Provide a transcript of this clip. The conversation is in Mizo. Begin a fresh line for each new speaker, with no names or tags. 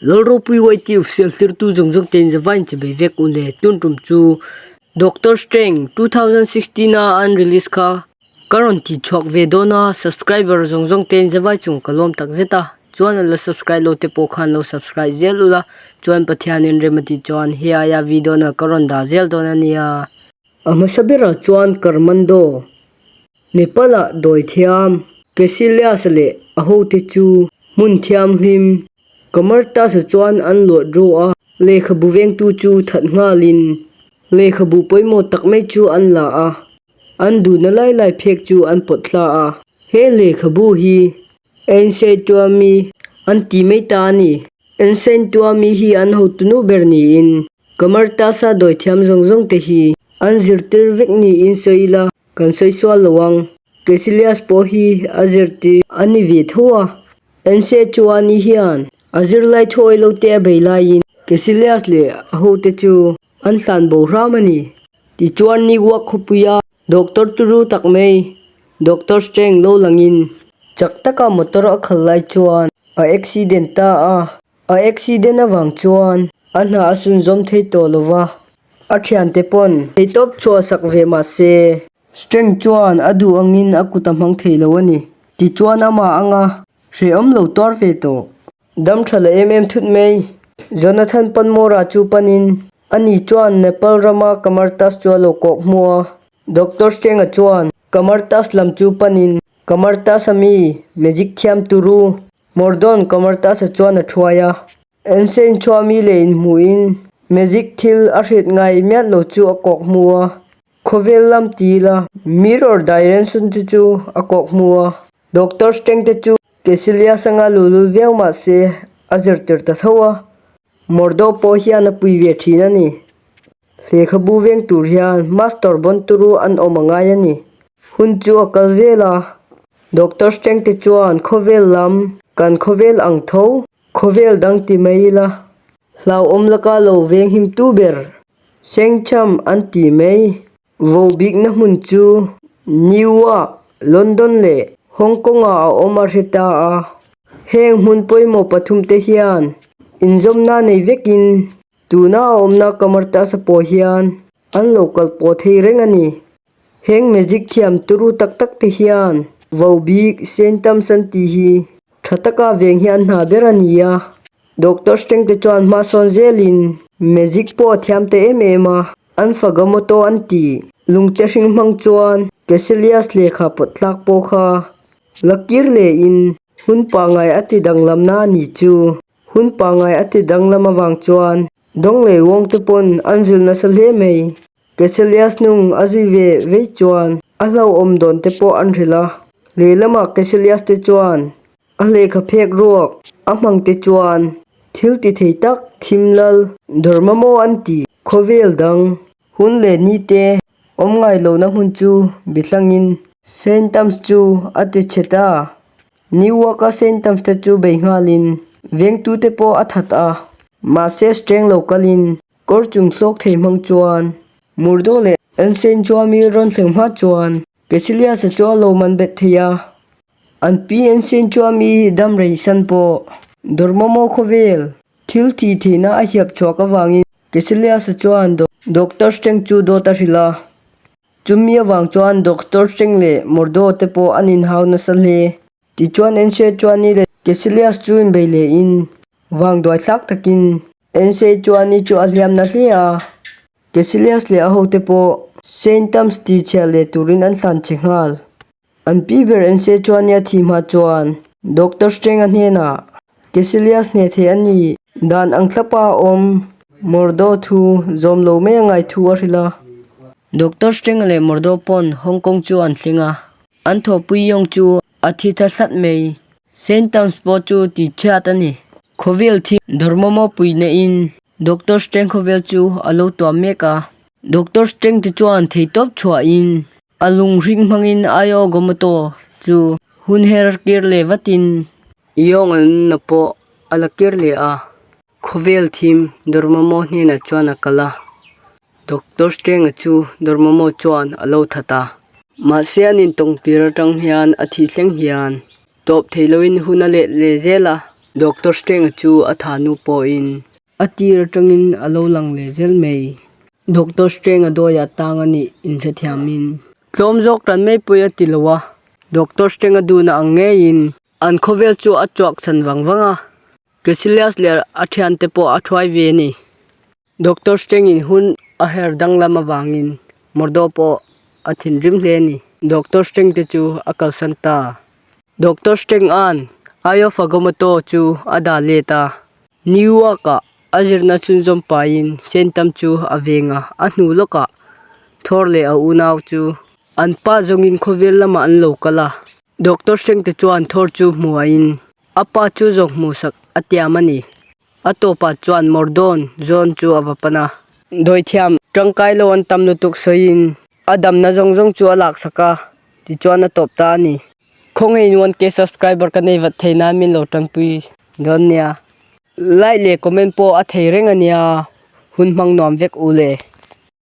Lalropui YT official hlirtu zawng zawng te in zavain che bei vek u le. Tun tum chu Doctor Strange 2016 a an release kha ka rawn ti chhuak ve dawn a, subscriber zawng zawng te in zavai chung ka lawm tak zet a, chuan a la subscribe lo te pawh khan lo subscribe zel ula, chuan Pathianin rem a tih chuan he aia video na ka rawn dah zel dawn a nia. A hmasa berah chuan Karmando Nepal ah dawi thiam Caecilius leh a hote chu hmun thianghlim Kamartas-a chuan an luah ru a, lehkhabu vengtu chu that nghalin lehkhabu pawimawh tak mai chu an la a, an duhna lai lai phek chu an pawt thla a. He lehkhabu hi Enseituami an ti mai ta a ni. Enseituami hi an hotunu ber niin Kamartas-a dawi thiam zawng zawng te hi an zirtir vek niin sawi ila kan sawi sual lo ang. Caecilius pawh hi a zirtir a ni ve tho a, Ense chuani hian a zirlai thuawi lo te a bei laiin Caecilius leh a hote chu an hlan bo hram a ni. Tichuan Newark khawpuia doctor turu tak mai Doctor Strange lo langin chak taka motor a khal lai chuan a accident ta a, a accident avang chuan a hna a sunzawm thei tawh lo va, a thiante pawn theihtawp chhuah sak ve mah se Strength chuan a duh angin a kut a hmang thei lo a ni. Tichuan amah anga hrehawm lo tuar ve tawh. Dam tha la em em thut mai. Jonathan Panmora chu panin ani chuan Nepal rama Kamartas chu a lo kawk hmu a. Doctor Strength-a chuan Kamartas lam chu panin Kamartas-a mi magic thiam turu Mordon Kamartas-a chuan a thuai a. Ensein chhuahmi leh inhmuhin magic thil a hriat ngai miah lo chu a kawk hmu a. Khawvel lam ti ila mirror direction te chu a kawk hmu a, doctor strength te chu Caecilius anga lulul viau mah se a zirtir ta tho a, Mordo pawh hian a pui ve thin a ni. Lehkhabu veng tur hian master bawn turu an awm a ngai a ni. Hun chu a kal zel a, doctor strength te chuan khawvel lam kan khawvel ang tho khawvel dang ti mai ila hlauhawm laka lo veng him tu ber. Sengcham an ti mai. Vobikna hmun chu New York, London leh Hong Kong ah a awm a hre ta a. Heng hmun pawimawh pathum te hian inzawmna nei vekin tuna a awmna Kamartasa pawh hian an lo kal pawh thei reng a ni. Heng magic thiam turu tak tak te hian Vobik Sentams an tih hi tha taka veng hi an hna ber a ni a. Doctor Strange te chuan hma sawn zelin magic pawh a thiam ta em em a, an Fagamoto an ti. Lungte hring hmang chuan Caecilius lehkha pawt tlak pawh kha la kir lehin hun pangngai a ti danglamna a ni chu. Hun pangngai a ti danglam avang chuan Dawng leh Wong te pawn an zil nasa hle mai. Caecilius hnung a zui ve vei chuan a hlauhawm dawn te pawh an hrilh a, lehlamah Caecilius te chuan A lehkha phek ruak a hmang te chuan thil ti thei tak thim lal dawr mamawh an ti. Khawvel dang hun leh ni te awm ngai lohna hmun chu bihlangin Saint Tams chu a ti chhe ta. Newark a Saint Tams te chu bei nghalin vengtute pawh a that a, mahse streng lo kalin kawr chung hlawk thei hmang chuan Murdo leh Ensign chuami rawn thleng hma chuan Caecilius-a chu a lo man bet thei a. An pi an sen chuan mi dam rei san pawh dawrmawmaw khawvel thil tih theihna a hiap chhuak avangin Caecilius-a chuan Doctor Strange chu dawt a hrilh a. Chumi avang chuan Doctor Strange leh Mordo te pawh an inhau nasa hle. Tichuan Ense chuan ni leh Caecilius chu inbei lehin vangduai thlak takin Ense chuan ni chu a hliam na hle a. Caecilius leh a hote pawh Saint Tams tih chhiah leh turin an hlan che nghal. An pi ber Ense chuan nia thi hma chuan Doctor Strange-a hnenah Caecilius hneh thei a ni dan ang thlapa a awm Mordo thu zawm lo mai a ngai thu a hrilh a. Doctor Strange leh Mordo pawn Hong Kong chu an thleng a, an thawhpui Yong chu a thi tha hlat mai. Saint Towns pawh chu tih chhiat a ni. Khawvel thi dawrmawmaw puihna in Doctor Strange khawvel chu a lo tuam mek a. Doctor Strange te chuan theihtawp chhuahin A lunghring hmangin Ayo Gomoto chu hun her kir leh vatin Yong a nunna pawh a la kir leh a. Khawvel thim Dormammu hnenah chuan a kal a, Doctor Strange-a chu Dormammu chuan a lo that a. Mahse an intawng tir atang hian a thih thleng hian tawp thei loin hun a let leh zel a. Doctor Strange-a chu a thahnu pawhin a tir atangin a lo lang leh zel mai. Doctor Strange-a dawiah tang a nih inhrethiamin tlawm zawk tan mai pawh a ti lo a, Doctor Strange-a duhna ang ngeiin an khawvel chu a chhuak chhan vang vang a, Caecilius leh a thiante pawh a thuai ve a ni. Doctor Strange-in hun a her danglam avangin Mordo pawh a thinrim hle a ni. Doctor Strange te chu a kalsan ta. Doctor Strange-a'n Ayo Fagomoto chu a dah let a. New York-ah a zirna chhunzawm pahin Sentam chu a veng a, a hnu lawkah Thor leh a unau chu an pa zawngin khawvel lamah an lo kal a. Doctor Strange te chuan Thor chu hmuahin a pa chu zawng hmuhsak a tiam a ni. A tawpah chuan Mordon zawn chu a va pan a. Dawithiam tangkai lo an tam lutuk sawiin a damna zawng zawng chu a laksak a, tichuan a tawp ta a ni. Khawngaih 1K subscriber ka nei vat thei nan min lo tanpui dawn nia. Like leh comment pawh a thei reng a nia, hun hmang nuam vek u le.